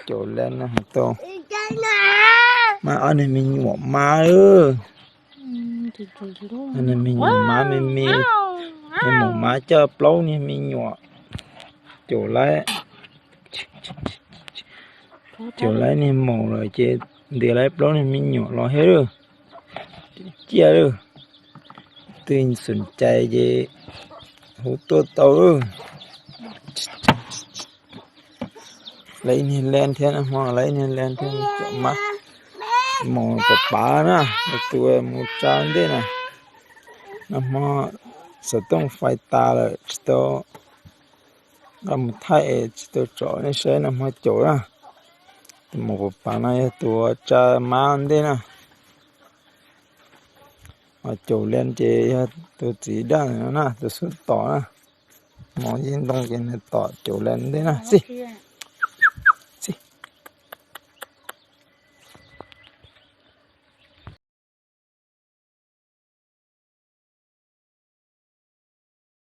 Caum leej no tau. Mas ob niag me nyuam mab. Ob niag me nyuam mab me me. Ces maum mab coj plaub niag me nyuam caum laib. Caum laib niag maum lawm ces ntiav laib plaub niag me nyuam los thiab lawm. Ciaj lawm. Twg xom cai ces hu tuaj tau lawm. Lawv ib niag leej thiab, nag hmo lawv ib niag leej thiab, caum mab. Maum pab pab na, tus mus tsa ntej na. Nag hmo xov tooj fais tas lawm tsis tau nqa mus thaij es tsis tau tsom nej saib nag hmo caum na. Tus maum pab pab no yog tus tsa mab ntej na. Ho caum leej ces yog tus txiv daj no na, tus xub tom na. Maum yij ntoo ces nws tom caum leej ntej na xij.